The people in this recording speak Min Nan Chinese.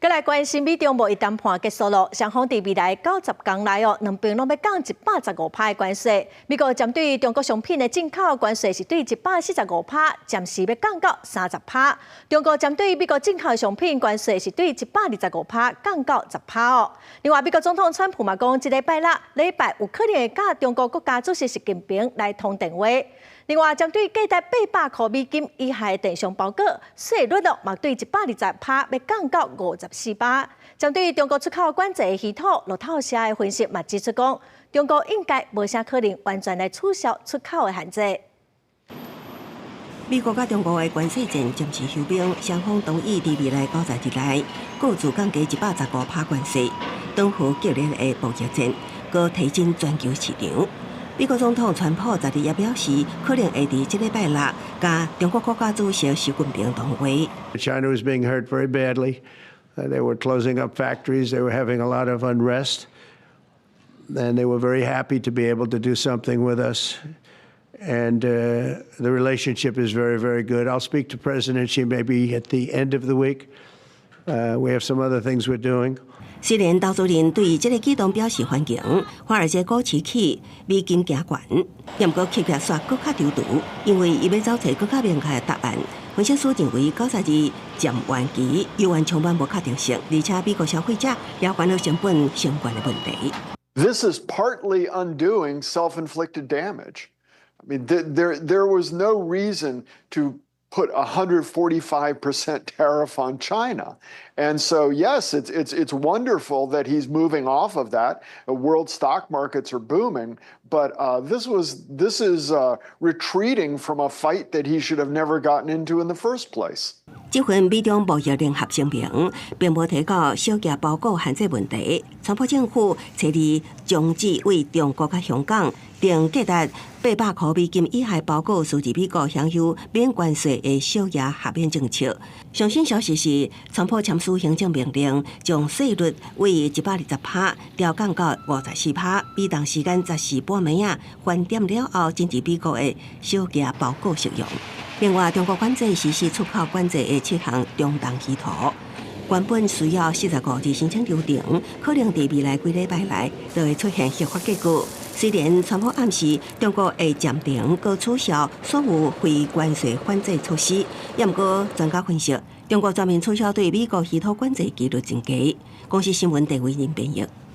閣來關心美中貿易談判結束囉，雙方佇未來90工內哦，兩邊攏欲降115趴的關稅。美國針對中國商品的進口關稅是對145趴，暫時欲降到30趴。中國針對美國進口的商品關稅是對125趴降到10趴哦。另外，美國總統川普嘛講，這禮拜六禮拜有可能會佮中國國家主席習近平來通電話。另外，針對價值800箍美金以下的電商包裹，稅率哦嘛對120趴欲降到54趴。針對中國出口管制的稀土，路透社的分析嘛指出講，中國應該無啥可能完全來取消出口的限制。美國佮中國的關稅戰暫時休兵，雙方同意佇未來90日內各自降低115趴關稅，緩和激烈的貿易戰，閣提振全球市場。美國總統川普十日也表示，可能會佇這禮拜六佮中國國家主席習近平通話。 China was being hurt very badly. They were closing up factories. They were having a lot of unrest. And they were very happy to be able to do something with us. And the relationship is very, very good. I'll speak to President Xi maybe at the end of the week. We have some other things we're doing. 雖然投資人對這个舉動表示歡迎，華爾街股市起，美金行懸，毋過契約煞閣較躊躇，因為伊欲走揣閣較明確的答案。分析師認為，90日暫緩期猶原充滿無確定性，而且美國消費者也煩惱成本相關的問題。 This is partly undoing self-inflicted damage. I mean, there was no reason to put a 145% tariff on China. And so, yes, it's wonderful that he's moving off of that. The world stock markets are booming, but this is retreating from a fight that he should have never gotten into in the first place. 這份美中貿易聯合聲明並無提到小額包裹限制問題。川普政府初二終止對中國佮香港定價值800箍美金以下包裹輸入美國享有免關稅的小額豁免政策。上新消息是，川普簽署行政命令，將稅率對120趴調降到54趴。美東時間14半暝仔翻點了後，進入美國的小額包裹適用。另外，中國管制實施出口管制的七項中東稀土，原本需要45日申請流程，可能佇未來幾禮拜內就會出現核發結果。雖然川普暗示中國會暫停閣取消所有非關稅反制措施，也毋過專家分析，中國全面取消對美國稀土管制幾率真低。公視新聞鄭偉仁編譯。